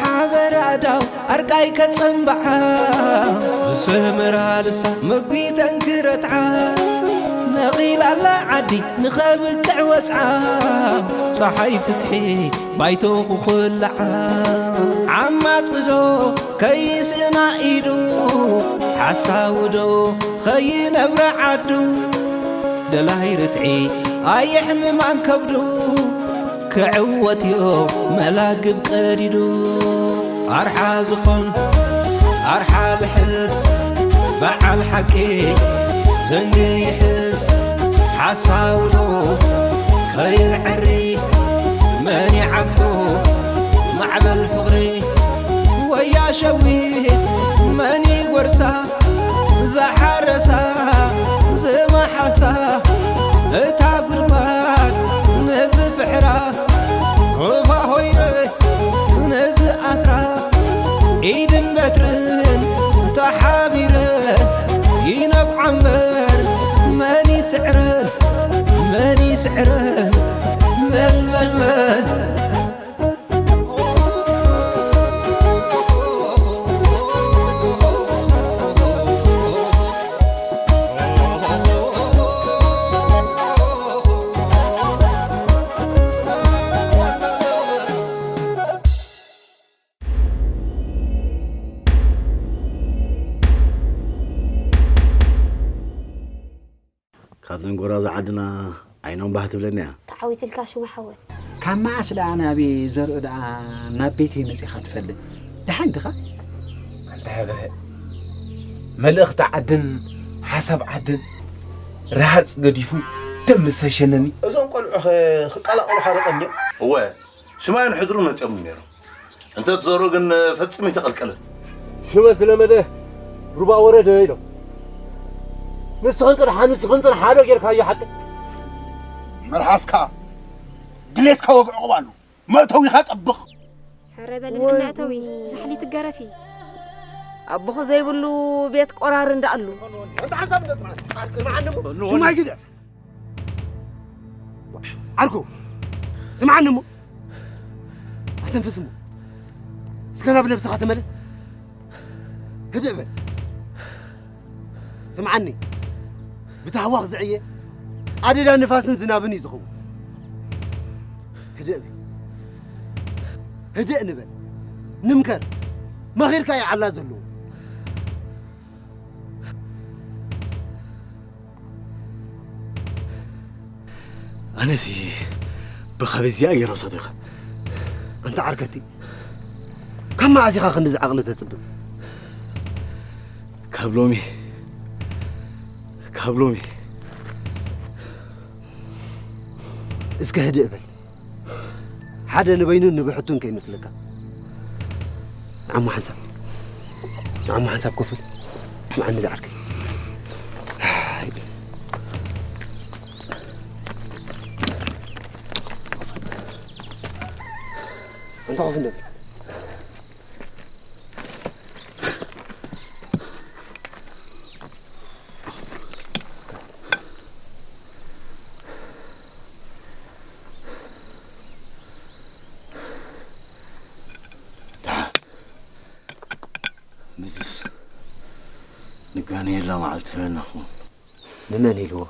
ሓበራዳው ኣርቃይ ከጸምብዓ ዝስምራ ልሳ መጒተን ክረትዓ ነቒላላ ዓዲ ንኸብቅዕ ወጽዓ ጸሓይ ፍትሒ ባይቶ ክኹልዓ ዓማጽዶ ከይስእና ኢሉ ሓሳውዶ ኸይነብረ ዓዱ ደላይ ርትዒ ኣየሕምማን ከብዱ ክዕወት እዮ መላግብ ቀዲዱ ኣርሓ ዝኾን ኣርሓ ልሕስ በዓል ሓቂ ዘንጊ ይሕስ ሓሳውዶ ከይዕሪ መን ይዓግቶ ማዕበል ፍቕሪ ወያ ሸዊት መን ይጎርሳ ዝሓረሳ ዝመሓሳ እታ ጉድጓድ ንዝፍሕራ ክፋ ሆይነ ንዝኣስራ ኢድን በትርን ተሓቢረን ይነብዓ እምበር መን ይስዕረን መን ይስዕረን መን መን መን ካብዘን ጎራዙ ዓድና ዓይኖም ባህ ትብለኒ እያ። ተዓዊትልካ ሽሙ ሓወይ። ካብ መዓስ ደኣ ናበይ ዘርኢ ደኣ ናብ ቤተይ መጺኻ ትፈልጥ? ደሓን ድኻ? ኣንታ ህበሀ መልእኽቲ ዓድን ሓሳብ ዓድን ረሃጽ ገዲፉ ደም ዝሰሸነኒ። እዞም ቆልዑኸ ክቀላቐሉኻ ዶ ቀንዮም? እወ ሽማዮን ሕድሩ መጺኦም ነይሮም። እንተ ትዘርኡ ግን ፈጺሙ ኣይተቐልቀለን። ሽመት ዝለመደ ሩባ ወረደ ኢሎም። ንስኽን ቅድሓ ንስኽን ጽንሓ ዶ ጌርካዮ ሓቂ? መልሓስካ ድሌትካ ወግዒ ቅባሉ መእተዊኻ ጠብቕ። ሕረ በሊ ንዕና እተዊ ዛሕሊ ትገረፊ። ኣቦኺ ዘይብሉ ቤት ቆራሪ እንዳኣሉ። ኣንታ ሓንሳብ እንደ ጽንዓት ጽንዓት ስምዓኒ እሞ ሽማይ ግደፍ። ዓርኩ ስምዓኒ እሞ ኣተንፍስ እሞ እስከ ናብ ነብስኻ ተመለስ። ህድእ በል ስምዓኒ ብታህዋኽ ዝዕየ ኣደዳ ንፋስን ዝናብን እዩ ዝኸውን። ህድእ በል ህድእ ንበል ንምከር መኺርካ እዩ ዓላ ዘለዎ። ኣነሲ ብኸበዚኣ ገይረ ሰቲኻ። ኣንታ ዓርከቲ፣ ካብ መዓስ ኢኻ ክንድዚ ዓቕሊ ተጽብብ? ካብ ሎሚ፣ ካብ ሎሚ። እስከ ህድእ በል። ሓደ ንበይኑን ንብሕቱን ከይመስለካ። ንዓሞ ሓንሳብ ንዓሞ ሓንሳብ ኮፍ ኢል ስምዓኒ ዝዓርከይ። እንተ ኮፍ እንደ ምስ ንጋነየላ መዓልቲ ፈነኹ። ንመን ኢልዎ?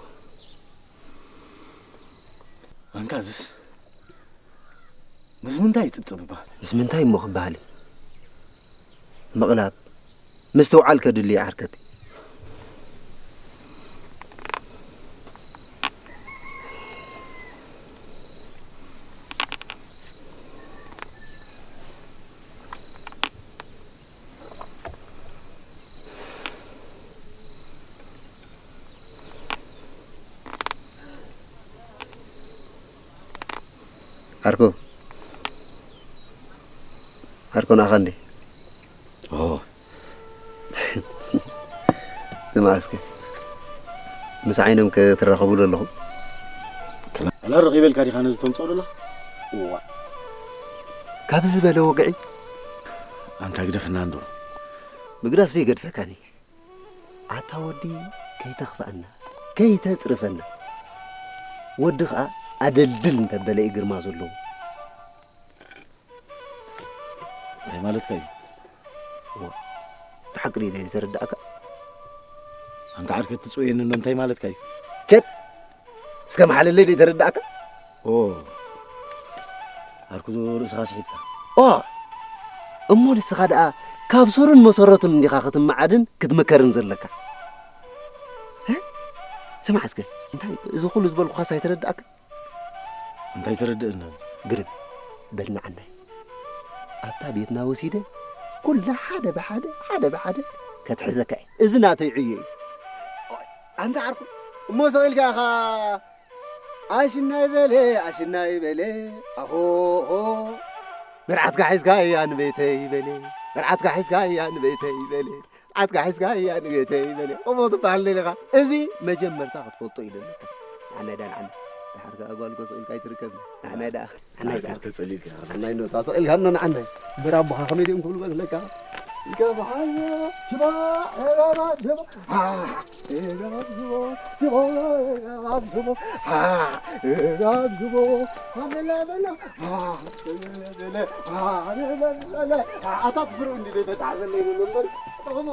ኣንታ እዝስ ምስ ምንታይ ይጽብጽብ እባ? ምስ ምንታይ እሞ ክበሃል እዩ? ምቕላብ ምስትውዓል ከድሊ እዩ ዓርከቲ። ዓርኮ ዓርኮ ንኣኻ እንዴ? ኦ ንመዓስከ ምስ ዓይኖም ከ ትራኸቡሉ ኣለኹም? ኣላ ርኺበልካ ዲኻ ነዚ ተምጽኦ ዘለኻ? እዋ ካብ ዝበለ ወግዒ ኣንታ ግደፍና እንዶ ምግዳፍ ዘይገድፈካኒ ኣታ ወዲ ከይተኽፍኣና ከይተጽርፈና ወዲ ኸኣ ኣደልድል እንተበለ እዩ ግርማ ዘለዎ። እንታይ ማለትካ እዩ? ብሓቂ ድዩ ዘይተረዳእካ? ኣንታ ዓርከይ ትጽወየኒ እኖ እንታይ ማለትካ እዩ? ቸት እስከ መሓለለይ ድዩ ተረዳእካ? ኦ ዓርኩ ርእስኻ ስሒትካ። ኦ እሞ ንስኻ ደኣ ካብ ሱሩን መሰረቱን እንዲኻ ክትመዓድን ክትምከርን ዘለካ። እ? ስማዕ እስከ እንታይ እዚ ኩሉ ዝበልኩኻስ ኣይተረዳእካ? እንታይ ተረድእና? ግርም በል ንዓናይ ኣብታ ቤትና ወሲደ ኩላ ሓደ ብሓደ ሓደ ብሓደ ከትሕዘካ እየ። እዚ ናተይ ዕዮ እዩ። ኣንታ ዓርኩ እሞ ስቕ ኢልካ ኢኻ ኣሽናይ በለ ኣሽናይ በለ ኣኾ መርዓትካ ሒዝካ እያ ንቤተይ በለ መርዓትካ ሒዝካ እያ ንቤተይ በለ መርዓትካ ሒዝካ እያ ንቤተይ በለ እሞ ትበሃል ነለኻ። እዚ መጀመርታ ክትፈልጦ ኢለለካ። ንዓናይ ዳ ንዓና ድሓር ከኣ ጓል ጎስቕ ኢልካ ኣይትርከብ። ንዓናይ ዳ ንዓናይ ዳ ተጸሊልካ ንዓናይ ዶ ታቶ ኢልካ ኖ ንዓናይ ብራቦኻ ከመይ ድዮም ክብሉ መስለካ? ይገብሓዮ ሽባ ኤረራ ሽባ ኣታ ትፍሩ እንዲ ዘይተታሕዘለይ ንሎ እምበር ጠቕሞ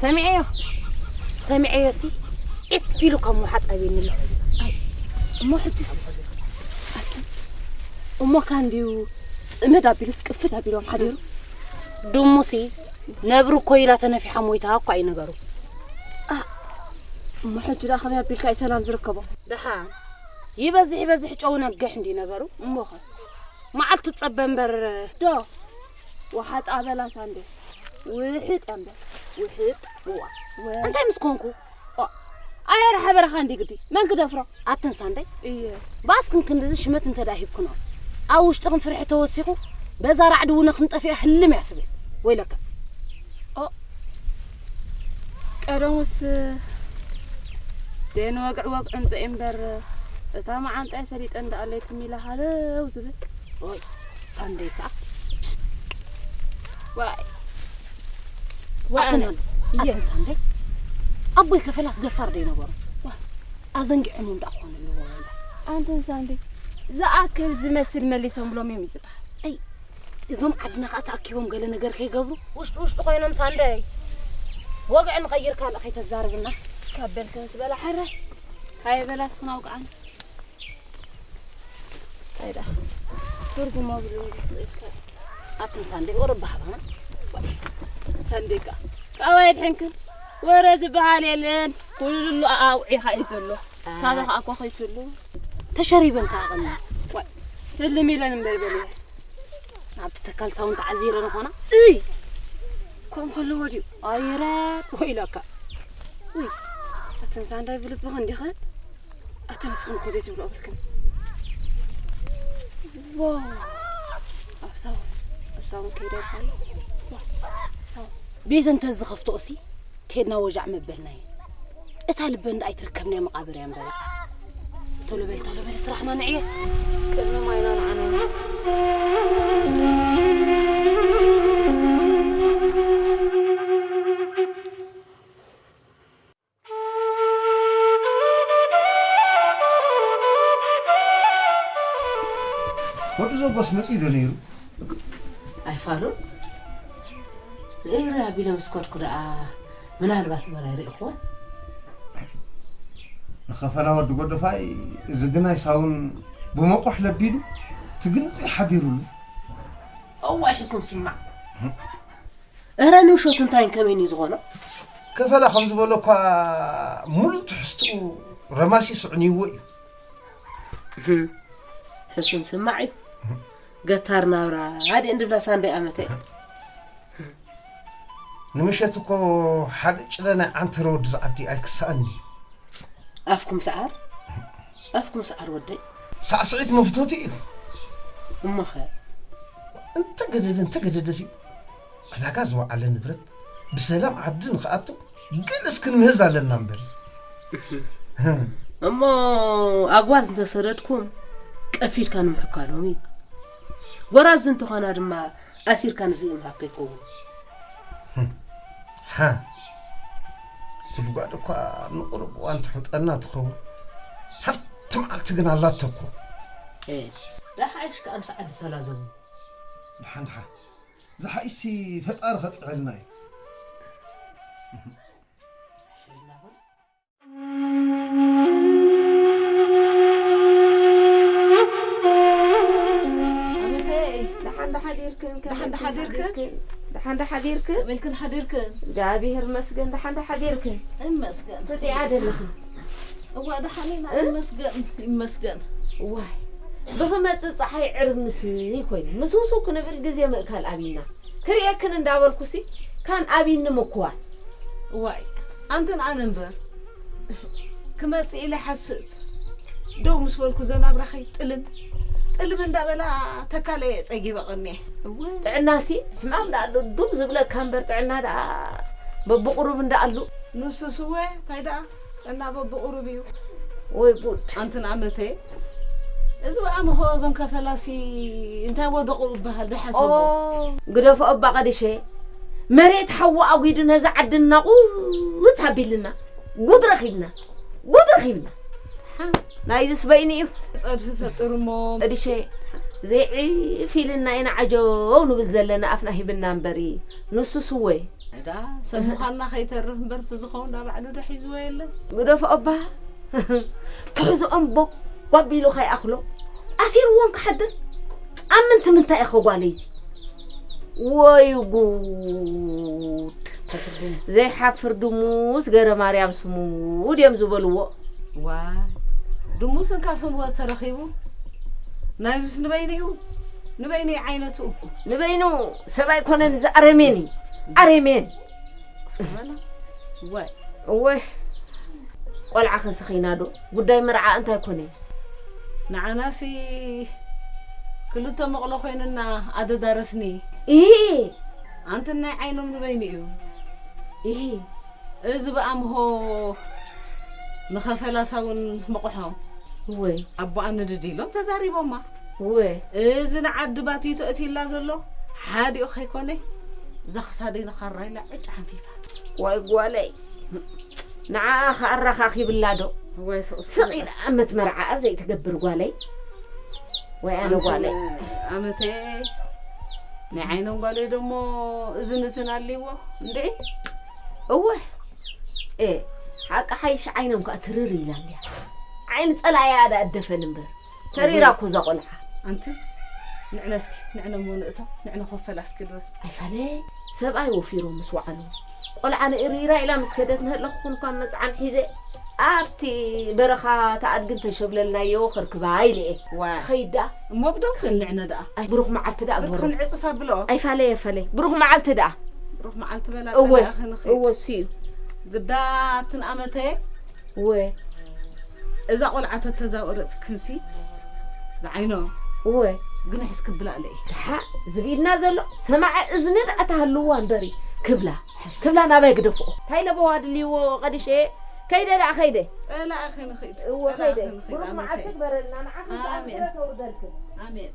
ሰሚዐዮ ሰሚዐዮ ሲ ዒፍ ኢሉ ካብ ምውሓጥ ኣበየኒ ኣሎ። እሞ ሕጅስ ኣቲ እሞ ካን ድዩ ጽምድ ኣቢሉስ ቅፍት ኣቢሎም ሓዲሩ። ድሙሲ ነብሪ እኮ ኢላ ተነፊሓ ሞይታ እኳ እዩ ነገሩ። እሞ ሕጂ ደኣ ከመይ ኣቢልካ እዩ ሰላም ዝርከቦ? ደሓን ይበዝሕ ይበዝሕ ጨው ነግሕ እንዲ ነገሩ። እሞኸ መዓልቱ ጸበ እምበር ዶ ወሓጣ በላሳ እንዴ ውሕጥ እያ እምበር ውሕጥ እዋ እንታይ ምስ ኮንኩ ኣየር ሓበረኻ እንዲ ግዲ መን ክደፍሮ ኣትን ሳንደይ እየ ብኣፍክን ክንድዚ ሽመት እንተ ደኣ ሂብክኖ ኣብ ውሽጥኽን ፍርሒ ተወሲኹ በዛ ራዕዲ ውነ ክንጠፍያ ህልም እያ ትብል ወይለካ ቀደሙስ ደን ወግዕ ወግዕ እንፀ እምበር እታ መዓንጣይ ፈሊጠ እንዳኣለይ ትሚላ ሃለው ዝብል ኦይ ሳንደይ ከዓ ዋይ ዋይ ኣትን ኣነስ ኣትን ሳንደይ ኣቦይ ከፈላስ ደፋር ዶ ይነበሩ ኣዘንጊዖም እንዳ ክኾኑ ኣለዎ ኣንትን ሳንደይ ዝኣክል ዝመስል መሊሶም ብሎም እዮም ይዝበሃል እዞም ዓድና ከዓ ተኣኪቦም ገለ ነገር ከይገብሩ ውሽጢ ውሽጢ ኮይኖም ሳንደይ ወግዒ ንቐይር ካልእ ከይተዛርብና ካብ በልክን ዝበላ ሕራይ ሃየ በላ እስኽና ውቅዓና እንታይ ደኣ ትርጉም ኣብሉ ዝስእልካ ኣትን ሳንደይ ወረ ባህባና ሳንደይ ከዓ ካብ ኣየድሕንክን ወረ ዝበሃል የለን ኩሉ ኣውዒኻ እዩ ዘሎ ካበ ከዓ እኳ ከይትሉ ተሸሪበን ከዓ ቀና ትልም ኢለን እምበር በልየ ናብቲ ተካል ሳውን ተዓዚረ ንኾና እይ ከም ከለዎ ድዩ ኣይረ ወይለካ ውይ ኣተን ሳንዳይ ብልብኽን ዲኽን ኣተን ንስኽን እኮ ዘይትብልኦ ብልክን ዋ ኣብ ሳውን ኣብ ሳውን ከይደ ይብሃል ሳውን ቤት እንተ ዝኸፍትኦሲ ከድና ወጃዕ መበልና እዩ እታ ልበ እንዳ ኣይትርከብና መቓብር እያ እምበረ ቶሎ በል ቶሎ በል ስራሕና ንዕየ ቅድሚ ማይና ንዓና ወዲ ዘጎስ መጺኡ ዶ ነይሩ? ኣይፋሉን ንኤረ ኣቢለ ምስ ከድኩ ደኣ ምናልባት መራይ ርኢኽዎ ንኸፈላ ወዲ ጎደፋይ እዚ ግናይ ሳውን ብመቑሕ ለቢዱ ትግንፂ ሓዲሩሉ እዋይ ሕሱም ስማዕ እረ ንምሾት እንታይን ከመይን እዩ ዝኾኖ ከፈላ ከም ዝበሎ እኳ ሙሉእ ትሕዝትኡ ረማሲ ስዕንይዎ እዩ ሕሱም ስማዕ እዩ ገታር ናብራ ኣደ እንድብላ ሳንደይ ኣመተ ንምሸት እኮ ሓደ ጭለ ናይ ዓንተረ ወዲ ዝዓዲ ኣይክሰኣኒ እዩ ኣፍኩም ሰዓር ኣፍኩም ሰዓር ወደይ ሳዕስዒት መፍቶቲ እዩ እሞኸ እንተገደደ እንተገደደ ሲ ዕዳጋ ዝወዓለ ንብረት ብሰላም ዓዲ ንኽኣቱ ገለስ ክንምህዝ ኣለና እምበር እሞ ኣጓዝ እንተሰደድኩም ቀፊድካ ንምሕካሎም እዩ። ጎራዝ እንተኾና ድማ ኣሲርካ ንዝብኢ ምሃብ ከይከውን። ሓ፣ ጉድጓድ እኳ ንቁሩብ እዋን ትሕውጠና ትኸውን፣ ሓንቲ መዓልቲ ግን ኣላቶ እኮ። ደሓሽ ከኣ ምስ ዓዲ ተላዘቡ። ደሓን ደሓን፣ ዝሓይሲ ፈጣሪ ከጥዕልና እዩ። ኣመተይ፣ ደሓን ደሓዲርክን፣ ደሓን ደሓዲርክን? ከመልክን ሓዲርክን? እግዚኣብሔር ይመስገን፣ ደሓን ደሓዲርክን? ይመስገን። ትጥያ ዘለኻ? እዋ፣ ደሓን ኢና፣ እ? ይመስገን፣ ይመስገን። ዋይ፣ ብኽመጽእ ጸሓይ ዕርብ ምስ ኮይኑ፣ ምስውስው ክንብል ግዜ ምእካል ኣቢና። ክርእየክን እንዳበልኩሲ፣ ካን ኣቢኒ ምኩዋል። ዋይ፣ ኣንትን ኣነ እምበር፣ ክመጽእ ኢለ ሓስብ። ደው ምስ በልኩ ዘናብራኸይ ጥልም፣ ጥልም እንዳበላ ተካለየ ጸጊበ ቀኒየ። እወ። ጥዕናሲ ሕማም ደኣ ኣሎ፣ ዱብ ዝብለካ እምበር ጥዕና ደኣ በብቑሩብ እንዳ ኣሉ። ንሱስ እወ፣ እንታይ ደኣ ጥዕና በብቑሩብ እዩ። ወይ ጉድ። ኣንትን ኣመተየ፣ እዚ በኣምሆ እዞን ከፈላሲ እንታይ ወደቑ ይበሃል፣ ደሓስቦ። ኦ፣ ግደፎ እባ ቀዲሸ። መሬት ሓዊ ኣጒዱ ነዛ ዓዲ እናቑት ኣቢልና። ጉድ ረኺብና። ጉድ ረኺብና። ናይዝስ በይኑ እዩ። ጸድፊ ፈጥር እሞ። ቀዲሸ፣ ዘይዕፍ ኢልና ኢና ዓጀው ንብል ዘለና ኣፍና ሂብና እምበሪ። ንሱስ እወ። እዳ ሰብ ምዃንና ከይተርፍ እምበር፣ እቲ ዝኸውን ዳ ባዕሉ ዶ ሒዝዎ የለን? ግደፎ እባ። ትሕዝኦም ቦ ጓቢሉ ከይኣኽሎ ኣሲርዎም ክሓድር። ኣብ ምንቲ ምንታይ ኢኸ ጓለይ እዚ? ወይ ጉድ! ዘይሓፍር ድሙስ ገረ ማርያም ስሙ ድዮም ዝበልዎ። ዋ፣ ድሙስ እንካ ስሙ ተረኺቡ። ናይዙስ ንበይኑ እዩ፣ ንበይኑ እዩ ዓይነቱ። ንበይኑ ሰብ ኣይኮነን፣ እዚ ኣረሜን እዩ። ኣረሜን። እስኪ በላ። ወይ። እወ። ቆልዓ ከስኺና ዶ? ጉዳይ መርዓ እንታይ ኮነ? ንዓናሲ ክልተ መቕሎ ኮይንና ኣደዳረስኒ። ኢሂ። ኣንትን ናይ ዓይኖም ንበይኑ እዩ። ኢሂ። እዚ ብኣምሆ ንኸፈላሳ እውን መቑሖ። እወ። ኣቦኣ ንድድ ኢሎም ተዛሪቦማ። እወ። እዚ ንዓዲ ባትዩ ተእትዩላ ዘሎ ሓዲኡ ከይኮነ፣ እዛ ክሳደይ ንኻራ ኢላ ዕጫ ሓንፊፋ። ዋይ ጓለይ፣ ንዓኣ ኸኣ ኣራኻኺብላ ዶ? ዋይ ስቕ ስቕ ኢላ ዓመት መርዓኣ ዘይትገብር ጓለይ። ወይ ኣነ ኣንተ ጓለይ። ኣመተ ናይ ዓይኖም ጓለይ ደሞ እዝንትን ኣልይዎ እንድዒ። እወ፣ ኤ፣ ሓቂ ሓይሽ ዓይኖም ከኣ ትርር ኢላ እንድያ። ዓይኒ ጸላእያ ደኣ እደፈን እምበር። ተሪራ እኮ እዛ ቆልዓ። ኣንቲ፣ ንዕነ እስኪ፣ ንዕነ እሞ ንእቶ፣ ንዕነ ኮፈላ እስኪ ልበል። ኣይፋለ፣ ሰብኣይ ወፊሮም ምስ ወዓሉ። ቆልዓ ንእሪራ ኢላ ምስ ከደት ንህለኹ ኩንኳ መጽዓን ሒዘ፣ ኣብቲ በረኻ ተኣድግን ተሸብለልናዮ ከርክባ ኢለ እየ። ዋ። ኸይዳ። እሞ ብደው ክንዕነ ደኣ። ኣይ፣ ብሩኽ መዓልቲ ደኣ ብር ግበሮ። ክንዕጽፍ ኣብልኦ። ኣይፋለ፣ ኣይፋለ። ብሩኽ መዓልቲ ደኣ። ብሩኽ መዓልቲ በላ እወ፣ ጸላእኺ ንኺድ። እወ፣ እሱ እዩ። ግዳ ትንኣመተ እወ። እዛ ቆልዓ ተተዛወረትክንሲ ዝዓይኖ እወ። ግንሕስ ክብላ ኣለይ። ደሓ ዝብኢልና ዘሎ ሰማዐ እዝኒ ደኣ ተሃልዋ እምበሪ ክብላ ክብላ ናባይ ግደፍኦ። እንታይ ለበዋ ድልይዎ ቀዲሸ ከይደ ደኣ ከይደ። ጸላእኺ ንኺድ፣ እወ ጸላእኺ ከይደ። ንኺድ ብሩኽ ኣመተይ። መዓልቲ ግበረልና ንዓኺ ኣሜን። ተኣምረ ተውርደልክን። ኣሜን።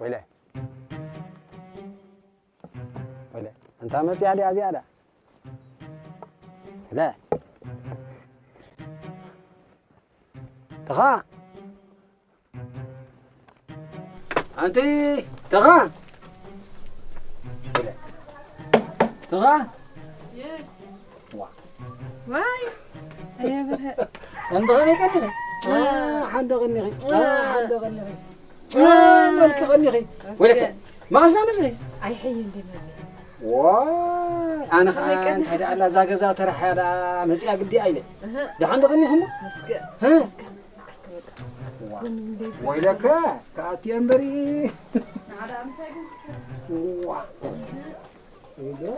ወይለ፣ ወይለ፣ ኣንታ መጽያ ድያ እዚኣ ድያ? ወይለ። ተኻ። ኣንቲ ተኻ። ተኻ። ዋ። ዋይ። ኣየ ብርሀ። ኣንቲ ኸመይ ቀኒኺ? ዋ። ሓንደ ቀኒኺ። ዋ። ሓንደ ቀኒኺ። ዋ። መልክ ቀኒኺ። እስከ። ወይለከ። መቐስና መጽኢ። ኣይሕይ እንዲ መጽኢ። ዋ። ኣነ ኸዓ እንታይ ደኣ ኣላ እዛ ገዛ ተራሕያ ደኣ መጺኣ ግዲ ኣይለ። እህ። ደሓን ዶ ቀኒኹሞ? መስገን። እ? መስገን። መስገን በቃ። ዋ። ቡን እንዴ ወይለከ፣ ከኣቲ እምበሪ። ንዓዳ ምሳይ ግን ዋ። ወይለያ።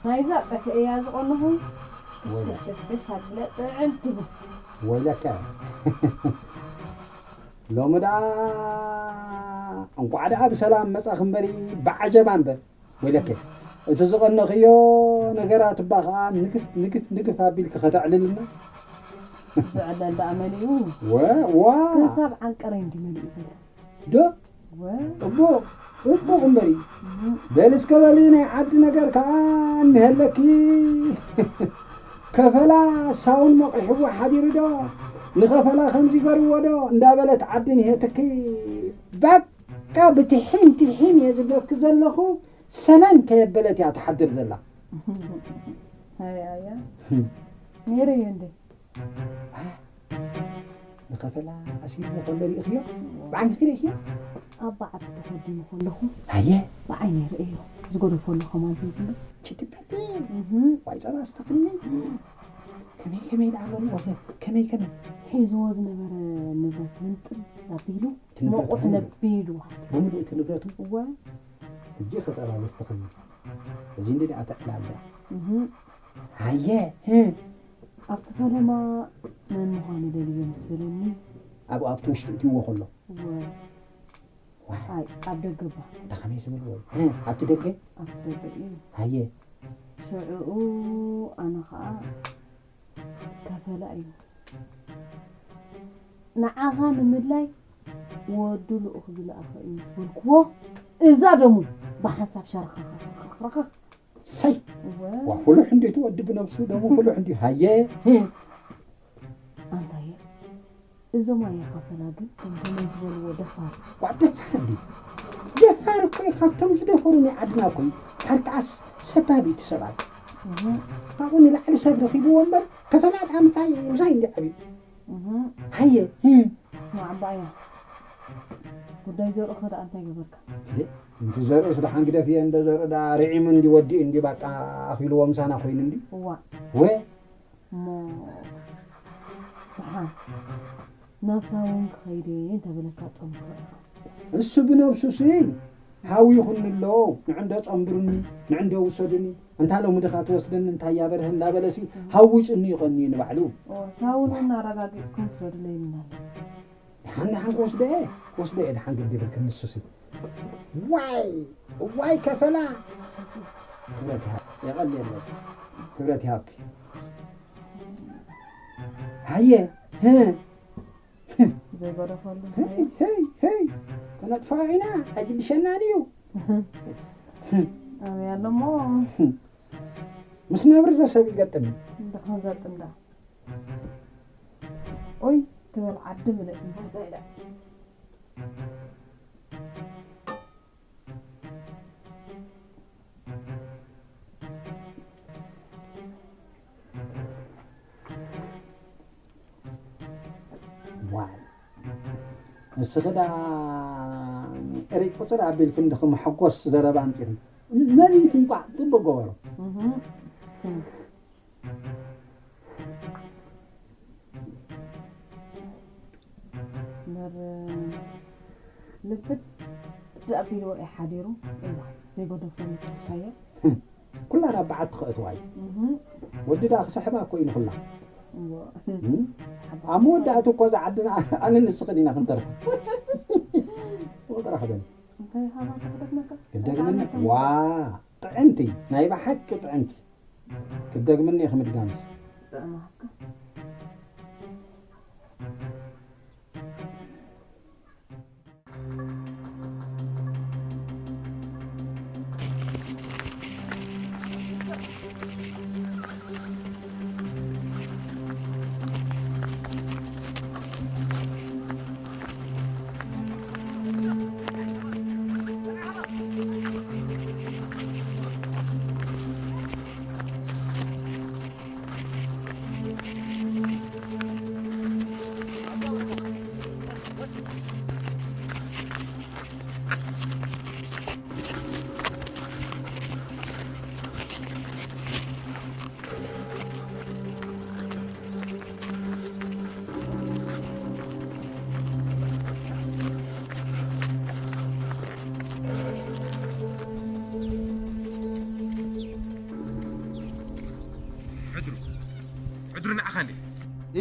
ናይዛ ጠፍአ እያ ዝቐንኹ። ወይለ። ሽሽ ኣቢለ ጥዕም ትብል። ወይለከ። ሎሚ ደኣ እንቋዕ ደኣ ብሰላም መጻኺ እምበሪ ብዓጀባ እምበር። ወይለከ። እቲ ዝቐነኽዮ ነገራት እባ ኸኣ ንግፍ፣ ንግፍ፣ ንግፍ ኣቢልኪ ከተዕልልና። ዝዕለል ደኣ መሊኡ። ወ-፣ ዋ። ከሳብ ዓንቀረይ እንዲ መሊኡ ዘሎ። ዶ? ወ-፣ እቦ፣ እቦ እምበሪ። እም። በል እስከ በሊ ናይ ዓዲ ነገር ከኣ እንሀለኪ። ከፈላ ሳውን ሞቂሕዎ ሓዲሩ ዶ? ንኸፈላ ከምዚ ገርዎ ዶ? እንዳበለት ዓዲ ንሄትኪ። በቃ ብትሒም ትሒም እየ ዝብለኪ ዘለኹ። ሰመን ከየበለት እያ ትሓድር ዘላ። ኣይ፣ ኣያ። ነይረዮ እንዴ? ንኸፈላ ኣሲርዎ ከሎ ርኢኽዮ? ብዓይንኺ ርኢኽዮ? ኣባ ዓዲ ተኸዲኑ ከለኹ ኣየ። ብዓይነይ ርእዮ። ዝገደፎ ኣሎ ከማን ዘይብሉ። ችዲ በሊ። እህ። ዋይ ጸባ ኣስተኽኒ። ከመይ ከመይ ደኣ በሉ? ከመይ ከመይ? ሒዝዎ ዝነበረ ንብረት ምንጥል ኣቢሉ እቲ ንብረት መቑሕ ምንጥል? ነቢሉ። ብምሉእ እቲ ንብረቱ? እወ። ሕጂ ኸጸባ ዘስተኽኒ። እዚ እንዲ ደኣ ተዕላለ። እህ። ሃየ። ህ። ኣብቲ ፈለማ መን ምዃኑ ደልዮ ምስ በለኒ። ኣብኡ ኣብቲ ውሽጢ እትይዎ ከሎ? እወ። ዋይ። ኣይ፣ ኣብ ደገ እባ። እንዳ ኸመይ ዝብል ወይ? እ፣ ኣብቲ ደገ? ኣብቲ ደገ እዩ። ሃየ። ሽዑኡ ኣነ ኸኣ ከፈላ እዩ። ንዓኻ ንምድላይ ወዱ ልኡኽ ዝለኣኸ እዩ ምስ በልክዎ፣ እዛ ደሙ ብሓንሳብ ሸርኸኸኸኸኸ። ሰይ! እወ። ዋ፣ ፍሉሕ እንድዩ እቲ ወዲ ብነብሱ፣ ደሙ ፍሉሕ እንድዩ። ሃየ! ህ። ኣንታየ፣ እዞም ኣያ ከፈላ ግን ከምቶም ዝበልዎ ደፋር። ዋ፣ ደፋር እንድዩ። ደፋር እኮ እዩ፣ ካብቶም ዝደፈሩ ናይ ዓድና እኮ እዩ። ሓርቃስ ሰባብ እዩ እቲ ሰብኣይ። እህ። ካብኡ ንላዕሊ ሰብ ረኺብዎ እምበር፣ ከፈላ ደኣ ምሳይ፣ ምሳይ እንድዩ ዓብዩ። እህ። ሃየ፣ ህ። ስማዕ እምበኣያ፣ ጉዳይ ዘርእኸ ደኣ እንታይ ገበርካ? እንዲ፣ እቲ ዘርእስ ደሓን ግደፍዮ፣ እንደ ዘርኢ ደኣ ርዒሙ እንዲ ወዲኡ እንዲ ባቃ ኣኺልዎ ምሳና ኮይኑ እንዲ። እዋ። ወ- እሞ ደሓን ናብ ሳውን ክኸይድ እየ እንተበለካ ጸንብሮ ኢኻ። እሱ ብነብሱሲ ሃው ይኹንሎ፣ ንዕንዶ ጸንብሩኒ፣ ንዕንዶ ውሰዱኒ፣ እንታ ሎሚ ድኻ ትወስደኒ፣ እንታይ እያ በርሀ እንዳበለሲ ሃዊጹኒ ይኸኒ ንባዕሉ። ኦ፣ ሳውን እውን ኣረጋጊጽኩም ትረዱለይ ይልና ኣሎ። ደሓን ደሓን ክወስዶ እየ፣ ክወስዶ እየ ደሓን ግዲ ይብልክን ንሱሲ። ዋይ፣ ዋይ ከፈላ። ክብረት ይሃብ፣ የቐልየለይ። ክብረት ይሃብኪ። ሃየ፣ ህ። ዘይገደፈሉ። ሄይ፣ ሄይ፣ ሄይ። ከነጥፍኦ ኢና፣ ኣይግድሸናን እዩ። ኣበይ ኣሎ እሞ? ምስ ነብሪ ዶ ሰብ ይገጥም? እንዳ ክንገጥም ዳ። ኦይ፣ ትበል ዓዲ ምልእ እምበር። ዋይ፣ ንስኺ ደኣ ርኢቕ ቁጽር ኣቢልኪ እንድኺ መሐጎስ ዘረባ ኣምጺእኺ። መሊእቲ እንቋዕ ጽቡቕ ገበሮ። እህ። እምበር ልብድ ኣቢልዎ እዩ ሓዲሩ። እዋ፣ ዘይገደፎ ምትርፋየ። ኩላ ናብ በዓል ትኸእትዋ እዩ። እህ። ወዲ ደኣ ክስሕባ እኮ እዩ ንኹላ። እዎ። እም? ኣብ መወዳእቱ እኮ እዛ ዓድና ኣነ ንስኽን ኢና ክንተርፍ። ወጥራ ክበል። እንታይ ሃባ ትኽደግመካ? ክደግመኒ? ዋ፣ ጥዕምቲ፣ ናይ ብሓቂ ጥዕምቲ። ክደግምኒ ኢኺ ምድጋምስ። ጥዕም ሃብካ።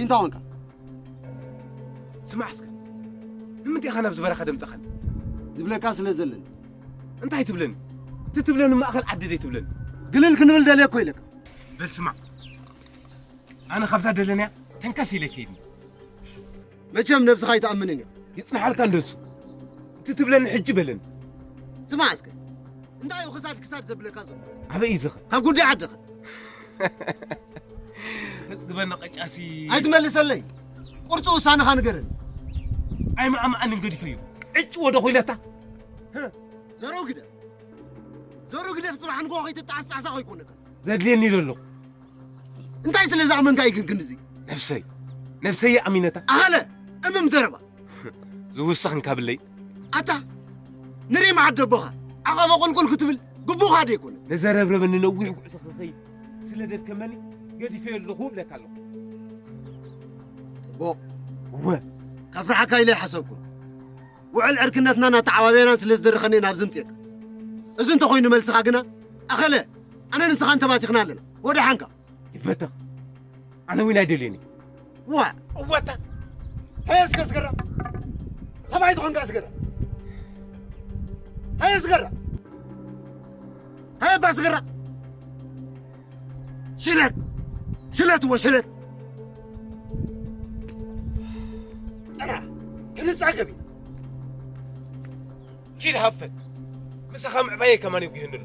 እንታይ ኾንካ? ስማዕ እስከ፣ ንምንታይ ኢኻ ናብዚ በረኻ ደምጻኻኒ? ዝብለካ ስለ ዘለኒ። እንታይ ትብለኒ? እቲ ትብለኒ ማእከል ዓዲ ደይ ትብለኒ? ግልል ክንብል ደልየ እኮ ኢለካ። በል ስማዕ፣ ኣነ ካብዛ ደለንያ ተንከስ ኢለ ከይድኒ። መቸም ነብስኻ ኣይትኣምንን እዩ። ይጽንሓልካ እንደሱ። እቲ ትብለኒ ሕጂ በለኒ። ስማዕ እስከ፣ እንታይ እዩ ክሳድ ክሳድ ዘብለካ ዘሎ? ኣበይ እዩ ዝኸ? ካብ ጉዳይ ዓድኻ። ተጽግበኒ ቀጫሲ። ኣይትመልሰለይ። ቁርጺ ውሳነኻ ንገረኒ። ኣይመኣመኣንን ገዲፈዮ። ዕጭ ወደ ኹይለታ። ዘርኡ ግደፍ። ዘርኡ ግደፍ፣ ጽባሕ ንግሆ ከይትጠዓስጣዕሳ ከይኮነካ። ዘድልየኒ ኢለ ኣለኹ። እንታይ ስለ ዝኣመንካ እዩ ግን ክንድዚ? ነብሰይ። ነብሰይ ኣሚነታ። ኣኸለ፣ እምም ዘረባ። ዝውስኽ እንካብለይ። ኣታ፣ ንርኢ መዓት ደቦኻ። ዓቐበ ቁልቁል ክትብል ግቡኻ ዶ ኣይኮነ? ነዘረብረበኒ ነዊሕ ጉዕዞ ክኸይድ ስለ ደድከመኒ ገዲፈዮ ኣለኹ እብለካ ኣለኹ። ጽቡቕ። እወ። ከፍርሓካ ኢለ ኣይሓሰብኩን። ውዕል ዕርክነትናን ኣተዓባብያናን ስለ ዝደረኸኒ ናብዚ ምጽእካ። እዚ እንተኾይኑ መልስኻ ግና፣ ኣኸለ፣ ኣነ ንስኻን ተባቲኽና ኣለና። ወደሓንካ። ይበተኽ። ኣነ እውን ኣይደልየኒ። ዋ! እወታ! ሃየ እስከ ዝገራ! ሰብኣይ ዝኾንካ ዝገራ! ሃየ ዝገራ! ሃየ እባ ዝገራ! ሽለት! ሽለት እወ ሽለት! ጸና! ክንጻገብ ኢና! ኪድ ሃፈን! ምሳኻ ምዕባየይ ከማን ይጉህንሉ።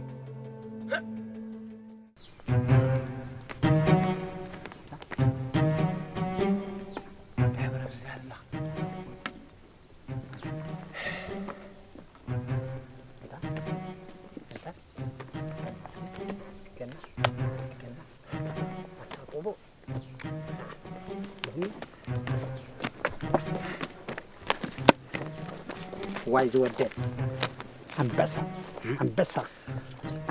ዋይ ዝወደድ ኣንበሳ፣ ኣንበሳ።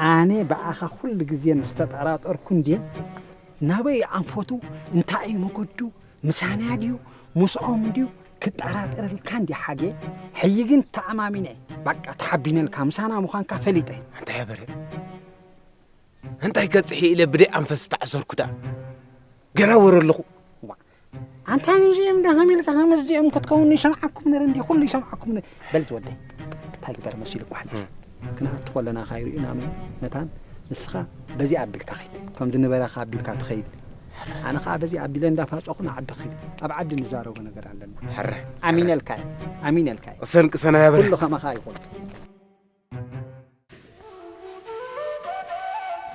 ኣነ ብኣኻ ኩሉ ግዜ ምስ ተጠራጠርኩ እንድየ፣ ናበይ ኣንፈቱ፣ እንታይ እዩ መገዱ፣ ምሳና ድዩ፣ ምስኦም ድዩ፣ ክጠራጠረልካ እንድየ ሓጌ። ሕጂ ግን ተኣማሚነ፣ በቃ ተሓቢነልካ፣ ምሳና ምዃንካ ፈሊጠ። እንታይ በረ? እንታይ ገጽሒ ኢለ ብደይ ኣንፈስ ዝተዓሰርኩ ደኣ? ገና ወረ ኣለኹ። ዋ፣ ኣንታ ንዚኦም ደኸም ኢልካ ከመዚኦም ክትከውን ይሰምዓኩም ነረ እንዲ፣ ኩሉ ይሰምዓኩም ነረ። በል ዝወደይ፣ እንታይ ግበር መሲሉ እኳ ሕጂ። እም። ክንኣቱ ከለና ካይርእዩና መ-፣ መታን ንስኻ በዚ ኣቢልካ ኺድ። ከምዚ ንበረኻ ኣቢልካ ትኸይድ። ኣነ ኸኣ በዚ ኣቢለ እንዳፋጸኹ ንዓዲ ኺድ። ኣብ ዓዲ ንዛረቦ ነገር ኣለና። ሕረ። ኣሚነልካ እየ፣ ኣሚነልካ እየ። ቅሰን ቅሰን ኣያ በርሀ። ኩሉ ኸማኻ ይኹን።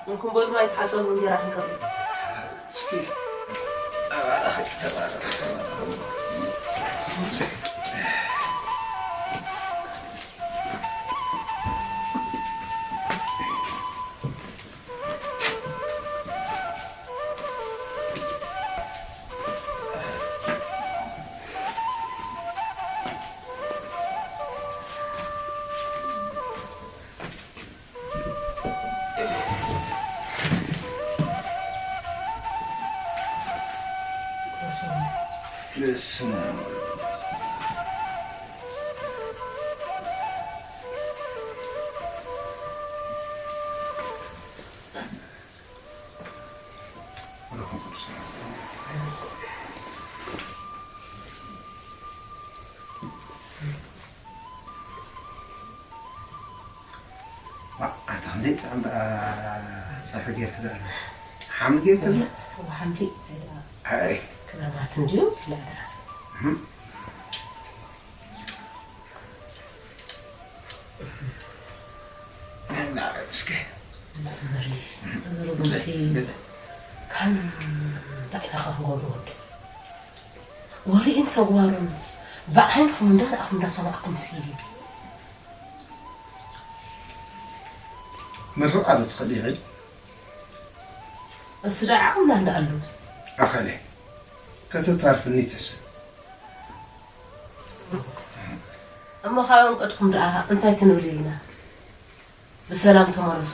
እንኩም በሉ ማይ ተሓጸቡ፣ እንጀራ ክንቀርብ። እስኪ ተባረኺ፣ ተባረኺ፣ ተባረኺ። በስመ አብ። ዋ፣ ኣንታ ክንደይ ጥዕም ደኣ ጸብሒ ጌርኪ ደኣ። ሓምሊ ጌርኪ ደኣ? እዋ፣ ሓምሊ እንታይ ደኣ? ኣይ። ክራማት እንድዩ፣ ብላዕ ደኣ። እህ። እና እስከ። መሪ፣ እዚ ርጉምሲ ብለ፣ ብለ። ካብ እንታይ ኢና ክንገብሮ ወዲ? ወሬኡን ተግባሩን ብዓይንኹም እንዳረኣኹም እንዳሰማዕኩምሲ። ምርቕ ኣሎ ትኽእል ኢኺ። እሱ ደኣ ዓቕምና እንዳኣሉ። ኣኸለ፣ ከተታርፍኒ ተስእ። እሞ ካብ ኣንቀድኩም ደኣ እንታይ ክንብል ኢልና? ብሰላም ተመለሱ።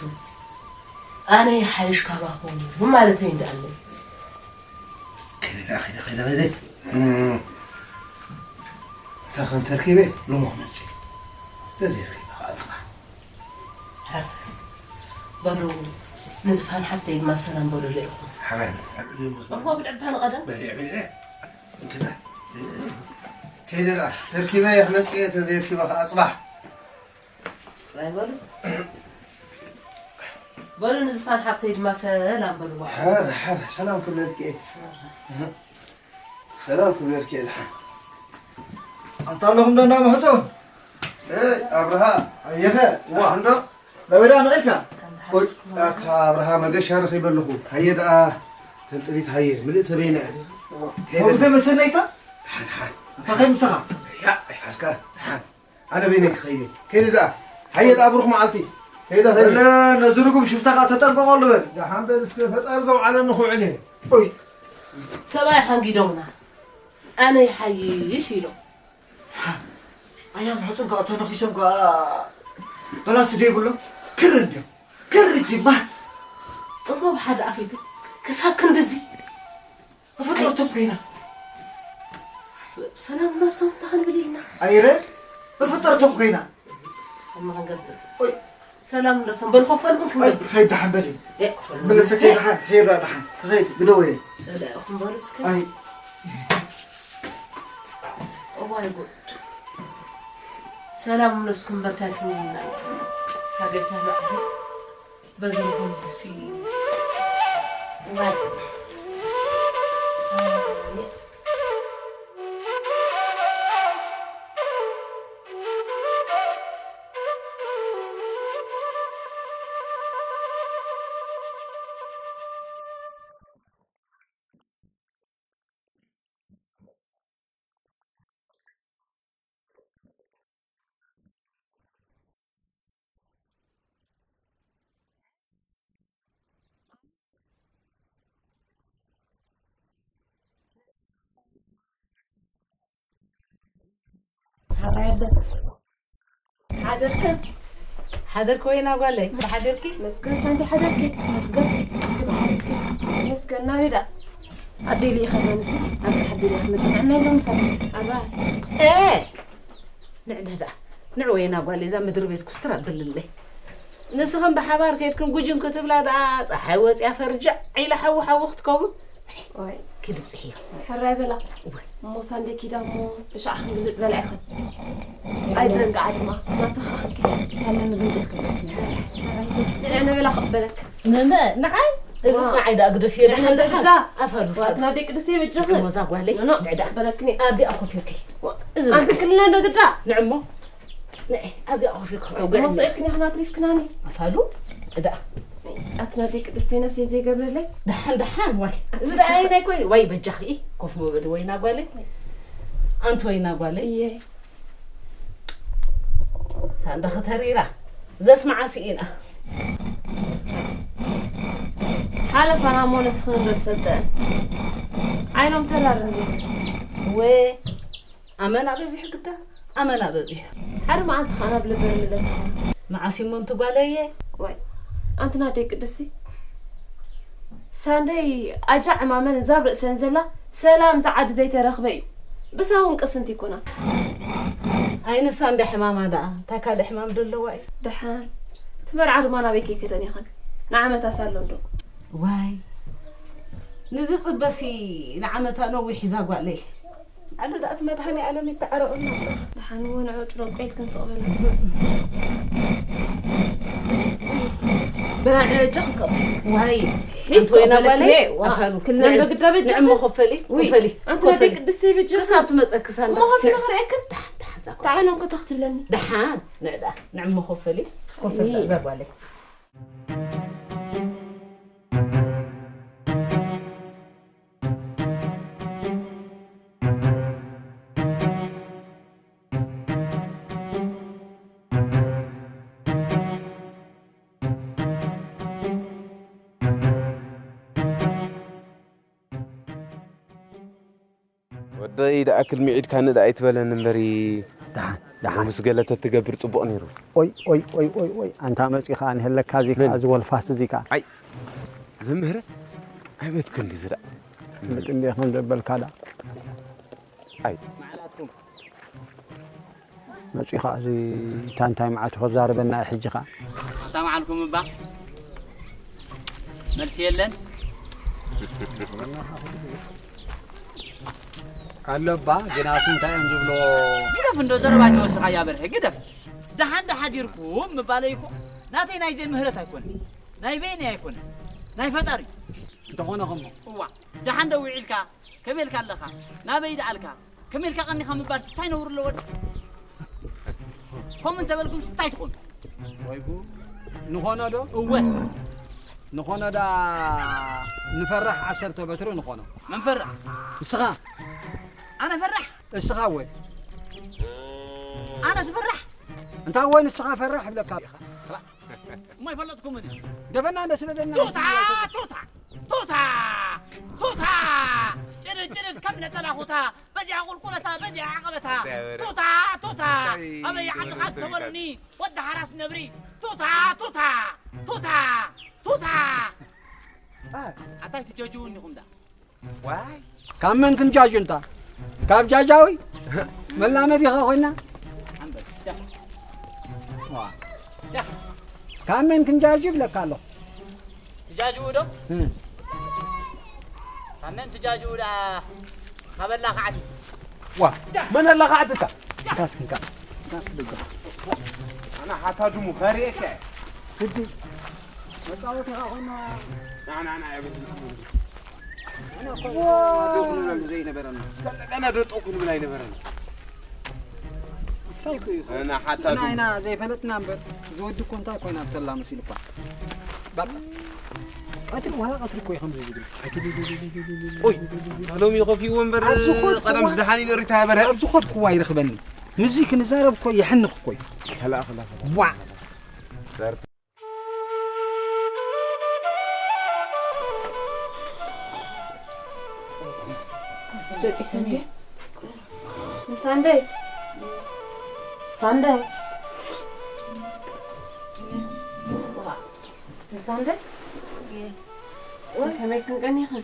ኣነ ይሓይሽ ካባኹም ማለተይ እንዳኣለይ። ከይደ ከይደ ከይደ ከይደ። እም። እንተ ኸንተርኪበ ሎሚ ክመጽእ። ተዘይርኪበ ኸዓ ጽባሕ። በሉ፣ ንዝፋን ሓብተይ ድማ ሰላም በሉለይ ኢኹም። ሓራይ፣ እሞ ብልዕባ ንቐደም። በሊዕ፣ በሊዕ። ከይደ ደኣ ተርኪበ እየ ክመጽእ እየ፣ ተዘይርኪበ ከዓ ጽባሕ። ጥራይ በሉ። በሉ ንዝፋን ሓብተይ ድማ ሰላም በልዋ። ሓር ሓር ሰላም ክብለልኪ እየ። ሰላም ክብለልኪ እየ ድሓን። ኣንታ ኣለኹም ዶ እንዳ ማሕጾ? እይ ኣብርሃ ኣየኸ ዋ እንዶ ለበዳ ንዕልካ ኣታ ኣብርሃ መገሻ ረኺበ ኣለኹ። ሃየ ደኣ ተንጥሪት ሃየ ምልእ ተበይና እያ። ከይደ ከምዘ መሰነይታ ድሓን ድሓን እንታይ ከይ ምሳኻ ያ ኣይፋልካ ድሓን ኣነ በይነይ ክኸይድ ከይደ ደኣ ሃየ ደኣ ብሩኽ መዓልቲ ከይደ ከይደ እለ ነዚ ርጉም ሽፍታ ከዓ ተጠንቀቐሉ በል። ደሓን በል እስከ ፈጣሪ ዘውዓለኒ ክውዕል እየ። ኦይ ሰብኣይ ሓንጊዶምና ኣነ ይሓይሽ ኢሎም። ኣያም ሕጹን ከዓ ተነኺሶም ከዓ በላሲ ደይብሎም ክር እንድዮም ክር ጅማት እሞ ብሓደ ኣፊቱ ክሳብ ክንድዚ ብፍጥረቶም ኮይና ሰላም ነሶም ተኸንብል ኢልና ኣይረ ብፍጥረቶም ኮይና እማ ክንገብር ሰላም ነሶም በል ኮፈል ምን ክንገብር ከይድ ደሓን በል ምልስ ከይድ ደሓን ከይድ ደሓን ከይድ ብደወየ ጸላእኹም በሉ እስከ ኣይ እዋይ ጉድ ሰላም ነስኩም በርካት ምንና ሀገርታ ማዕዱ በዝንኩም ዝሲ እዋይ ሓደርክ ሓደርክ ወይና ጓለይ ሓደርኪ መስገን ሳንቲ ሓደርኪ መስገን መስገን ናበይ ደኣ ኣደይ ልኢኸ ዶ ንስ ኣብቲ ሓቢረ ክመጽእ ንዕና ኢሎም ምሳሌ ኣራ ንዕና ደኣ ንዕ ወይና ጓለይ እዛ ምድሪ ቤት ኩስትር ኣብልለይ ንስኽን ብሓባር ከይድክን ጉጅም ክትብላ ደኣ ጸሓይ ወጽያ ፈርጃዕ ኢላ ሓዊ ሓዊ ክትከውን ኪዲ ብጽሕዮ ሕራይ በላ እሞ ሳንዴ ኪዳ እሞ ብሻዕ ክንግልጥ በላ ኢኽን ኣይዘንግዓ ድማ ናታ ኸዓ ክንኪዳ ኣለኒ ግልጥ ክብለኪ ንዕነ በላ ክቕበለክ ንመ ንዓይ እዝስ ንዓይ ደኣ ግደፍዮ ንዕነ ደኣ ግዳ ኣፈሉ ዋትና ደቂ ደስ ይብጀኽን እሞ እዛ ጓለይ ንዕዳ በለክኒ ኣብዚኣ ኮፍ ኢልኪ እዚ ኣንቲ ክልና ዶ ግዳ ንዕሞ ንዒ ኣብዚኣ ኮፍ ኢልኪ ከተውግዕኒ እሞ ስኢልክኒ ኢኽን ኣትሪፍክናኒ ኣፋሉ እዳ ኣቲ ናተይ ቅድስቲ ነፍሰይ ዘይገብረለይ ደሓን ደሓን ዋይ እዚ ደኣ ኣይናይ ኮይኒ ዋይ በጃኺ ኮፍ ምበሊ ወይና ጓለይ ኣንቲ ወይና ጓለይ እየ ሳንዳ ከተሪራ ዘስማዓ ስኢና ሓለፋና እሞ ንስኽን ዶ ትፈልጠን ዓይኖም ተራር እንዲ እወ ኣመና በዚሑ ግዳ ኣመና በዚሑ ሓደ መዓልቲ ከዓ ናብ ልበ ምለስ መዓስ እሞ እንቲ ጓለየ ዋይ ኣንቲ ናደይ ቅድስቲ ሳንደይ ኣጃ ዕማመን እዛ ኣብ ርእሰን ዘላ ሰላም እዛ ዓዲ ዘይተረኽበ እዩ ብሳ እውን ቅስንቲ ይኮና ኣይንሳ እንደ ሕማማ ደኣ እንታይ ካልእ ሕማም ዶ ኣለዋ እዩ ደሓን እቲ መርዓ ድማ ናበይ ከይከደን ይኸን ንዓመታ ሳሎ እንዶ ዋይ ንዝፅበሲ ንዓመታ ነዊሕ እዛ ጓለይ ኣነ ደኣ እቲ መድሃኒኣለም ይተዓረቐና ደሓን እወ ንዑ ጭረቆ ኢልክን ስቕ በላ በላ ንዑ እጃ ክንከብ ዋይ ሒዝ ወይና ጓለይ ኣፋሉ ክልና እንዶ ግዳ በጃ ንዕሞ ኮፈሊ ኮፈሊ ኣንቲ ወደይ ቅድስቲ በጃ ክሳብ ትመፀ ክሳብ እሞ ኮፈሊ ክርእየክን ተዓሎም ከታ ክትብለኒ ደሓን ንዕዳ ንዕሞ ኮፈሊ ኮፈሊ እዛ ጓለይ ወደይ ደኣ ክልሚ ዒድካኒ ደኣ ኣይትበለኒ እምበሪ ደሓን ደሓን ሎምስ ገለ ተትገብር ጽቡቕ ነይሩ። ኦይ ኦይ ኦይ ኦይ ኦይ ኣንታ መጺኡ ከኣ ንህለካ እዚ ከኣ እዚ ወልፋስ እዚ ከኣ ኣይ ዘምህረ ኣይበት ክንዲ ዝረኣ ምጥ እንዲ ከም ዘበልካ ደኣ ኣይ መዓላትኩም መጺኻ እዚ እንታይ እንታይ መዓቱ ክዛረበና እዩ ሕጂ ኸኣ። ኣታ መዓልኩም እባ መልሲ የለን። ኣሎ እባ፣ ግናስ እንታይ እዮም ዝብሎ? ግደፍ እንዶ፣ ዘረባ ኣይተወስኻ እያ በርሀ፣ ግደፍ። ደሓን ዶ ሓዲርኩም ምባለይ እኮ ናተይ ናይ ዘይምህረት ኣይኮነን፣ ናይ በይነይ ኣይኮነን፣ ናይ ፈጣሪ እዩ። እንተኾነ ኸሞ? እዋ፣ ደሓን ዶ ውዒልካ? ከመይ ኢልካ ኣለኻ? ናበይ ደኣልካ? ከመይ ኢልካ ቀኒኻ ምባልስ እንታይ ነውሪ ኣለዎ? ከምኡ እንተበልኩምስ እንታይ ትኾኑ? ወይ ጉድ። ንኾኖ ዶ? እወ። ንኾኖ ዳ ንፈራሕ ዓሰርተ በትሪ ንኾኖ። መን ፈራሕ? ንስኻ። ኣነ ፈራሕ? እስኻ እወ። ኣነስ ፈራሕ? እንታይ እወ ንስኻ ፈራሕ እብለካ። እሞ ኣይፈለጥኩምን። ደበና እንደ ስለ ደና ቱታ! ቱታ! ቱታ! ቱታ! ጭርጭርት ከም ነጸላ ኹታ፣ በዚኣ ቁልቁለታ፣ በዚኣ ዓቐበታ። ቱታ! ቱታ! ኣበይ ዓድኻ ተበሉኒ፣ ወዲ ሓራስ ነብሪ። ቱታ! ቱታ! ቱታ! ቱታ! ኣታይ ትጀጅው እንዲኹም ዳ? ዋይ! ካብ መን ክንጃጅ እንታ? ካብ ጃጃዊ? መላመድ ኢኻ ኮይና? ኣንበስ፣ ዳ። ዋ። ዳ። ካብ መን ክንጃጅ ይብለካ ኣለኹ? ትጃጅው ዶ? እ። ካብ መን ትጃጅው ዳ? ካበላ ከዓት። ዋ፣ መን ኣላ ከዓት እታ? ካስ ክንካ። ካስ ብልካ። ኣና ሓታ ድሙ ከሪኤካ። ግዲ። መጻወቲ ኢኻ ኮይና። ና፣ ና፣ ና፣ የብል። ኣነ እኮ ዋ! ደው ክንብለሉ ዘይነበረና። ገና፣ ገና ደጠው ክንብል ኣይነበረና። እሳይ እኮ እዩ። እና ሓታ ኣና ድሙ። ኢና ዘይፈለጥና እምበር፣ እዚ ወዲ እኮ እንታይ ኮይና ብተላ መሲሉ እኳ። በቃ። ቀትሪ፣ ዋላ ቀትሪ እኮ እዩ ከምዚ ዝብል። ኦይ፣ ሎሚ ከፊእዎ እምበር፣ ኣብዚ ኾድኩ ቀደም ዋ-፣ ዝደሓን እዩ ነሪታ በረ። ኣብዚ ኾድኩ ዋ ይረኽበኒ። ምስዚ ክንዛረብ እኮ የሕንኽ እኮ እዩ። ከላ፣ ከላ፣ ከላ። ዋ! ደቂ ሰንዴ። ሳንዴ። ሳንዴ። ሳንዴ። ከመይ ክንቀኒኽን?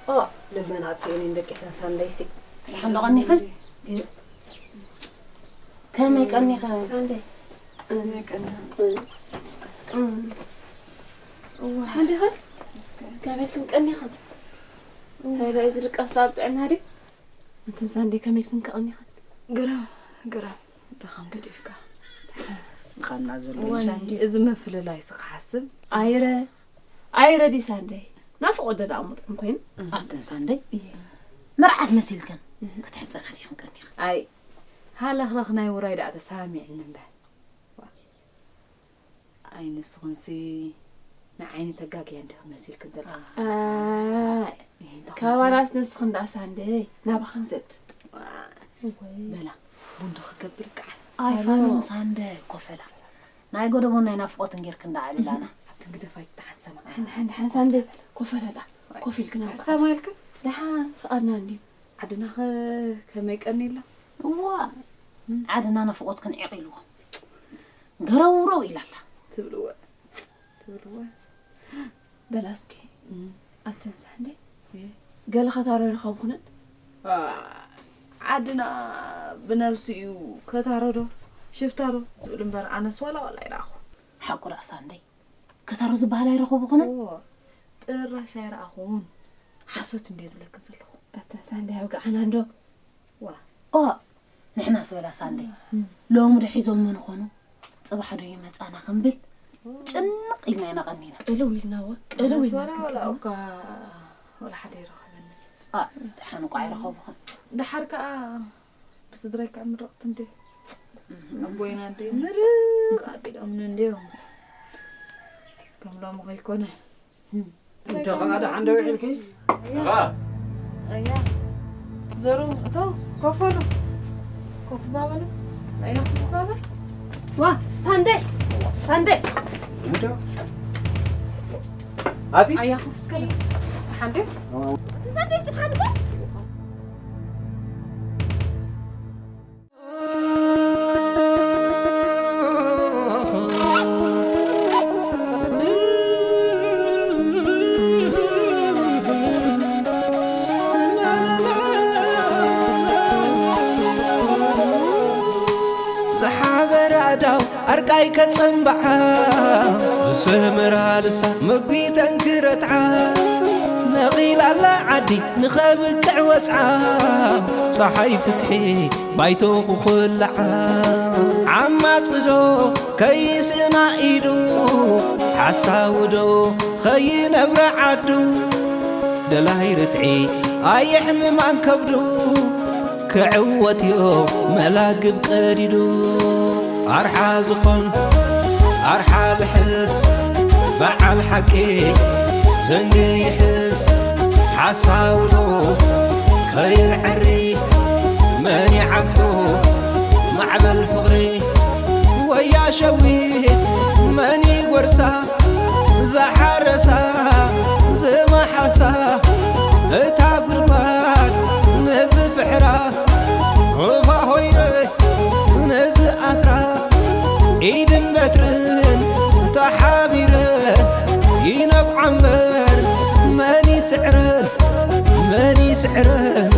ኦ፣ ልበን ኣጥፊኡኒ ደቂ ሰን-፣ ሳንዴ ሲ። ደሓን ዶ ቀኒኽን? ከመይ ቀኒኽን? ሳንዴ። ከመይ ቀኒኽን? እዋ። ሓንዲኽን? ከመይ ኢልክን ቀኒኽን? እንታይ ደኣ እዩ ዝድቀስ ኣብ ጥዕና ድዩ? እንትን ሳንዴ ከመይ ኢልክን ከቐኒኽን? ግርም፣ ግርም። ድኻም ገዲፍካ። ቃና ዘሎ እዋን ይሳንዴ። እዚ ምፍልላይ ስኻ ሓስብ። ኣይረ-፣ ኣይረዲ ሳንዴ። ናፍቖት ደኣ ምጥዑም ኮይኑ። ኣትን ሳንዴ? እየ። መርዓት መሲልክን? እህ። ክትሕጸና ዲኽን ቀኒኽን? ኣይ፣ ሃለኽለኽ ናይ ውራይ ደኣ ተሰማሚዕኒ እምበር። ዋ። ኣይ፣ ንስኽንሲ ንዓይኒ ተጋግያ እንዲኽን መሲልክን ዘለኽን። ኣይ፣ ይሄን ተኾንክን? ካባናስ ንስኽን ደኣ ሳንደይ ናባኽን ዘትጥ። ዋ። ወይ። በላ፣ ቡን ዶ ክገብር ከዓል? ኣይ፣ ኣሎ። ፋኑን ሳንደ ኮፈላ። ናይ ጎደቦን ናይ ናፍቖትን ጌርክን ደኣ ኣዕልላና። ኣትን ግደፍ ኣይትተሓሰማ። ሓን፣ ሓን፣ ሓን ሳንደ ኮፈላ ደኣ። ኮፍ ኢልክን ኣብ ተሓሰማ በዓል። ኢልክን? ደሓን ፍቓድና እንድዩ። ዓድናኸ ከመይ ቀኒላ? እዋ፣ እም። ዓድና ናፍቖትክን ዒቕ ኢልዎ። ገረውረው ኢላ ኣላ። ትብልዎ፣ ትብልዎ። በላ እስኪ፣ እም። ኣተን ሳንዴ፣ እየ። ገለ ከታሮ ይረኸብኩንን? ዋ፣ ዓድና ብነብሱ እዩ ከታሮ ዶ፣ ሽፍታ ዶ ዝብል እምበር፣ ኣነስ ዋላ ዋላ ኣይረኣኹ። ሓቁ ደኣ ሳንዴ፣ ከታሮ ዝበሃል ኣይረኸብኩንን? እዎ፣ ጥራሽ ኣይረኣኹን። ሓሶት እንድየ ዝብለክን ዘለኹ። ኣተን ሳንዴ፣ ኣብ ገዓና እንዶ። ዋ። ኦ፣ ንሕናስ በላ ሳንዴ። እም። ሎሚ ዶ ሒዞም መን ኾኑ? ጽባሕ ዶ ይመጻና ክንብል ጭንቕ ኢልና ኢና ቀኒና። ቅልው ኢልና ወ-፣ ቅልው ኣነስ ኢልና ዋላ፣ ዋላ ክንቀና። እኳ ዋላ ሓደ ይረኸበኒ። ኣ፣ ደሓን እኳ ኣይረኸብኹን። ደሓር ከኣ ብስድራይ ከኣ ምርቕቲ እንዴ። ኣቦይና እንዴ ምርቕ ኣቢሎምኒ እንዴ። ከም ሎሚ ከይኮነ። እንተ ኸኣ ደሓን ዶ ውዒልኪ? እኻ። ኣያ። ዘሩ፣ እቶ፣ ኮፍ በሉ። ኮፍ በሉ። ኣያ፣ ኮፍ በሉ። ዋ፣ ሳንዴ፣ ሳንዴ። እንዶ። ኣቲ? ኣያ፣ ኮፍ እስከ በል። ሓንዴ። እቲ ሳንዴ፣ እቲ ሓንዴ። ዝሓበራ ዳው ኣርቃይ ከጸምብዓ፣ ዝሰመራ ልሳን መጒተን ክረትዓ። ነቒላላ ዓዲ ንኸብቅዕ ወጽዓ፣ ጸሓይ ፍትሒ ባይቶ ክኹላዓ። ዓማጽዶ ከይስእና ኢዱ፣ ሓሳውዶ ኸይነብረ ዓዱ። ደላይ ርትዒ ኣየሕምማን ከብዱ፣ ክዕወትዮ መላግብ ቀዲዱ። ኣርሓ ዝኾን ኣርሓ ልሕስ፣ በዓል ሓቂ ዘንጊ ይሕስ። ሓሳውዶ ከይዕሪ መን ይዓግቶ፣ ማዕበል ፍቕሪ ወያ ሸዊት መን ይጎርሳ። ዝሓረሳ ዝመሓሳ እታ ጉድጓድ ነዚ ፍሕራ፣ ዑፋ ሆይረ ነዚ ኣስራ። ኢድን በትርን ተሓቢረ ይነብዓ እምበር መን ይስዕረን፣ መን ይስዕረን?